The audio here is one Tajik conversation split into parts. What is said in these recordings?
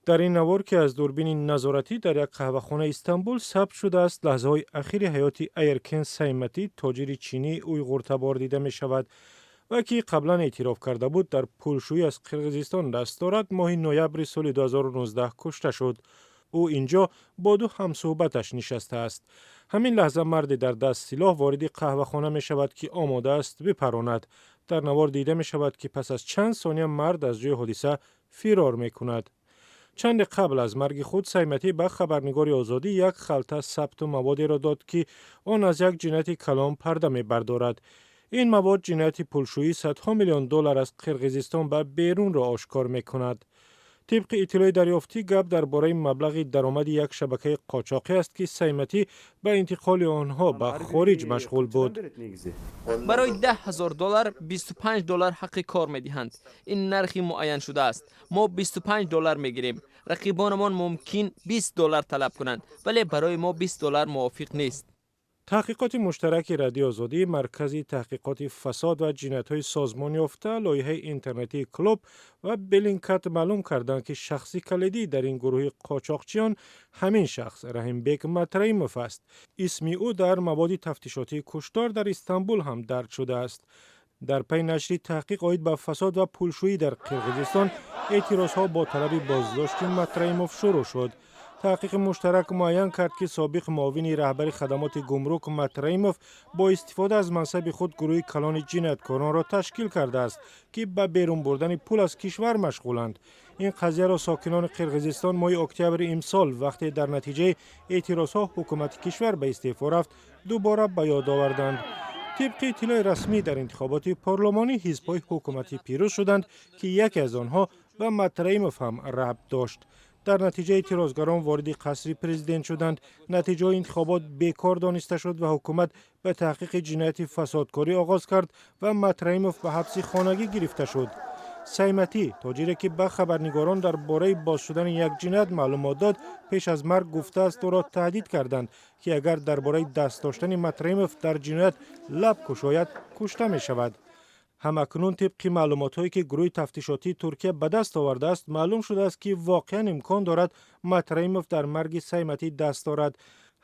Дар ин навор, ки аз дурбини назоратӣ дар як қаҳвахонаи Истанбул сабт шудааст, лаҳзаҳои ахири ҳаёти Айеркен Сайматӣ, тоҷири чинии уйғуртабор, дида мешавад ва ки қаблан эътироф карда буд, дар пулшӯӣ аз Қирғизистон даст дорад, моҳи ноябри соли 2019 кушта шуд. Ӯ инҷо бо ду ҳамсӯҳбаташ нишастааст. Ҳамин лаҳза марде дар даст силоҳ вориди қаҳвахона мешавад, ки омода аст бипаронад. Дар навор дида мешавад, ки пас аз чанд сония мард аз ҷои ҳодиса фирор мекунад. Чанде қабл аз марги худ Сайматӣ ба хабарнигори Озодӣ як халта сабту маводеро дод, ки он аз як ҷинояти калон парда мебардорад. Ин мавод ҷинояти пулшӯии садҳо миллион доллар аз Қирғизистон ба берунро ошкор мекунад. Тибқи иттилои дарёфтӣ, гап дар бораи маблағи даромади як шабакаи қочоқӣ аст, ки Сайматӣ ба интиқоли онҳо ба хориҷ машғул буд. Барои 10 000 доллар 25 доллар ҳаққи кор медиҳанд. Ин нархи муайяншуда аст. Мо 25 доллар мегирем. Рақибонамон мумкин 20 доллар талаб кунанд, вале барои мо 20 доллар мувофиқ нест. Таҳқиқоти муштараки Радиои Озодӣ, Маркази таҳқиқоти фасод ва ҷиноятҳои созмонёфта, лоиҳаи интернетии Клоп ва Беллингкат маълум карданд, ки шахси калидӣ дар ин гурӯҳи қочоқчиён ҳамин шахс Раҳимбек Матраимов аст. Исми ӯ дар маводи тафтишотии куштор дар Истанбул ҳам дарҷ шудааст. Дар пайи нашри таҳқиқ оид ба фасод ва пулшӯӣ дар Қирғизистон эътирозҳо бо талаби боздошти Матраимов шурӯъ шуд. Таҳқиқи муштарак муайян кард, ки собиқ муовини раҳбари хадамоти гумрук Матраимов бо истифода аз мансаби худ гурӯҳи калони ҷинояткоронро ташкил кардааст, ки ба берун бурдани пул аз кишвар машғуланд. Ин қазияро сокинони Қирғизистон моҳи октябри имсол, вақте дар натиҷаи эътирозҳо ҳукумати кишвар ба истеъфо рафт, дубора ба ёд оварданд. Тибқи иттилои расмӣ, дар интихоботи парлумонӣ ҳизбҳои ҳукуматӣ пирӯз шуданд, ки яке аз онҳо ба Матраимов ҳам рабт дошт. Дар натиҷа эътирозгарон вориди қасри президент шуданд, натиҷаҳои интихобот бекор дониста шуд ва ҳукумат ба таҳқиқи ҷинояти фасодкорӣ оғоз кард ва Матраимов ба ҳабси хонагӣ гирифта шуд. Сайматӣ, тоҷире ки ба хабарнигорон дар бораи боз шудани як ҷиноят маълумот дод, пеш аз марг гуфтааст, ӯро таҳдид карданд, ки агар дар бораи даст доштани Матраимов дар ҷиноят лаб кушояд, кушта мешавад. Ҳамакнун, тибқи маълумотҳое, ки гурӯҳи тафтишотии Туркия ба даст овардааст, маълум шудааст, ки воқеан имкон дорад Матраимов дар марги Сайматӣ даст дорад.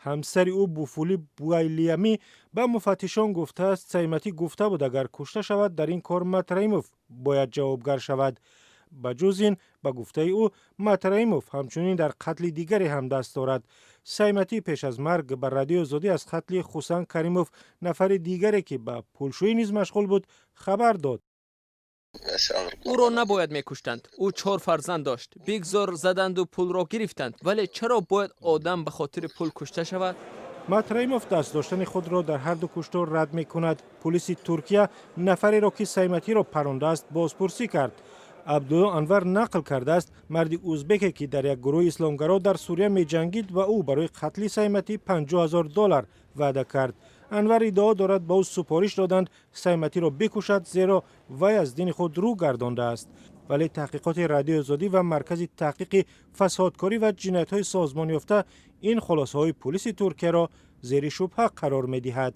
Ҳамсари ӯ Буфули Буайлиямӣ ба муфаттишон гуфтааст, Сайматӣ гуфта буд, агар кушта шавад, дар ин кор Матраимов бояд ҷавобгар шавад. Ба ҷуз ин, ба гуфтаи ӯ, Матраимов ҳамчунин дар қатли дигаре ҳам даст дорад. Сайматӣ пеш аз марг ба Радиои Озодӣ аз қатли Хусан Каримов, нафари дигаре, ки ба пулшӯӣ низ машғул буд, хабар дод. Ӯро набояд мекуштанд. Ӯ чор фарзанд дошт. Бигзор заданду пулро гирифтанд, вале чаро бояд одам ба хотири пул кушта шавад? Матраимов даст доштани худро дар ҳар ду куштор рад мекунад. Пулиси Туркия нафареро, ки Сайматиро парондааст, бозпурсӣ кард. Абдулло Анвар нақл кардааст, марди узбеке, ки дар як гурӯҳи исломгаро дар Сурия меҷангид ва ӯ барои қатли Сайматӣ 50 0 доллар ваъда кард. Анвар иддао дорад, ба ӯ супориш доданд Сайматиро бикушад, зеро вай аз дини худ рӯ гардондааст. Вале таҳқиқоти Радиои Озодӣ ва Маркази таҳқиқи фасодкорӣ ва ҷиноятҳои созмонёфта ин хулосаҳои пулиси Туркияро зери шубҳа қарор медиҳад.